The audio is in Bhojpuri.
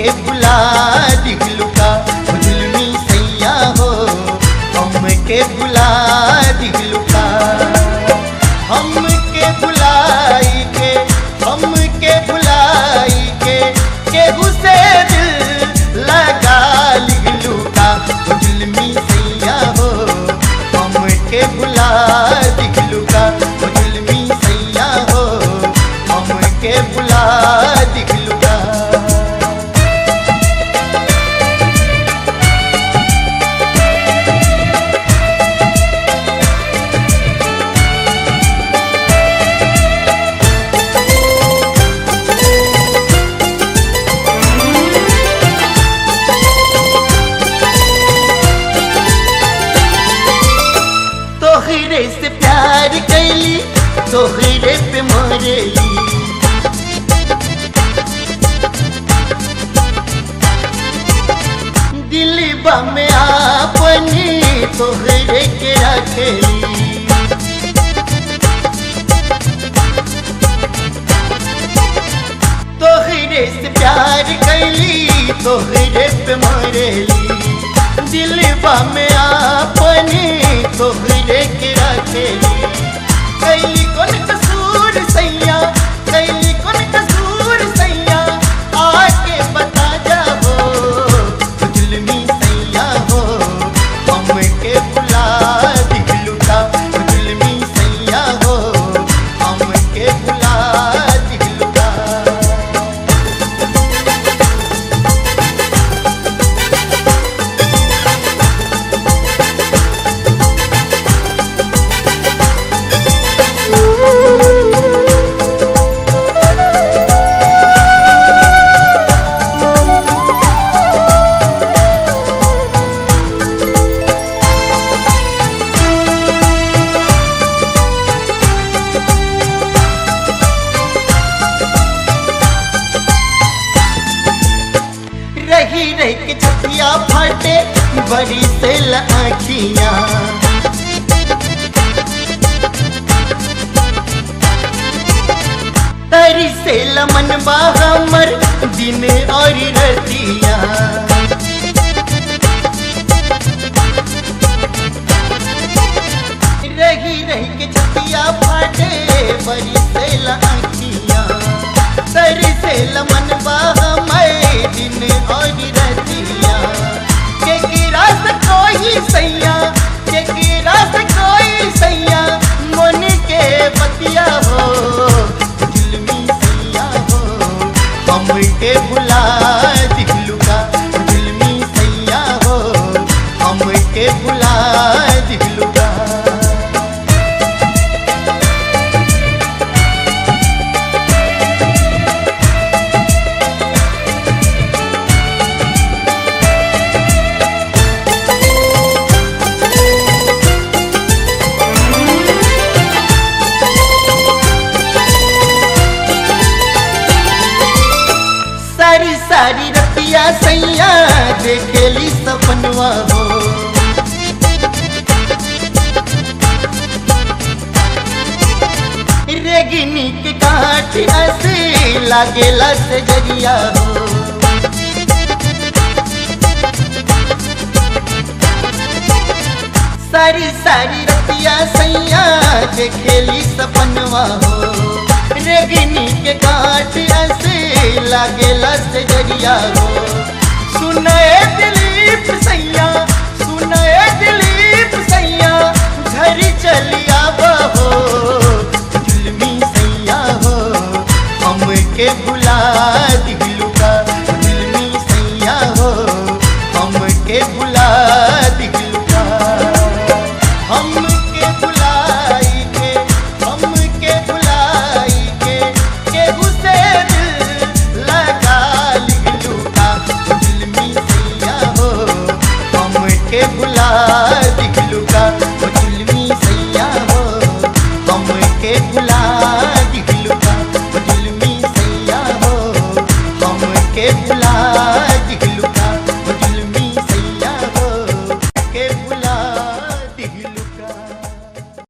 हमके भुला दिहलू का जुल्मी सैया हो, हमके भुला दिहलू का। हमके भुलाई के, हमके भुलाई के केहू से दिल लगा लिहलू का जुल्मी सैया हो, हमके भुला दिहलू का जुल्मी सैया हो, हमके भुला दिहलू का। तोहरे से प्यार कैली तोहरे पे मरेली, दिलबा में आपनी तोहरे के रखेली। तोहरे से प्यार कैली तोहरे पे मरेली, दिलबा में आपनी तोहरे के रखेली। कैली कौन कसूर सैया, कैली कौन कसूर सैया, आके बता जाओ जुल्मी सैया हो, हमके भुला दिहलू का जुल्मी सैया हो, हमके भुला दिहलू का। रही रही के छतिया फाटे बड़ी से आँखियाँ, तरी से लमन हमर दिन और रतिया। रही रही के छतिया फाटे बड़ी से आँखियाँ, तरी से लमन हमर दिन और रतिया। के गिरास कोई सैया, के गिरास कोई सैया, मन के बतिया हो जुल्मी सैया हो, हमके भुला दिहलू का जुल्मी सैया हो, हमके भुला दिहलू का। सारी सारी रतिया सैया देखेली सपनवा हो, रेगिनी के काठ ऐसे लागेला से जरिया हो। सारी सारी रतिया सैया देखेली सपनवा हो, रेगिनी के काठ ऐसे लागेला से जरिया हो। सुने दिलीप सैया, सुने दिलीप सैया, घर चलिया हो जुल्मी सैया हो, हमके भुला दिहलू का जुल्मी सैया हो, हमके भुला दिहलू का। हमके भुलाई के, हमके भुलाई के केहू से दिल लगा लिहलू का जुल्मी सैया हो, हमके भुला दिहलू का जुल्मी सैया हो, हमके भुला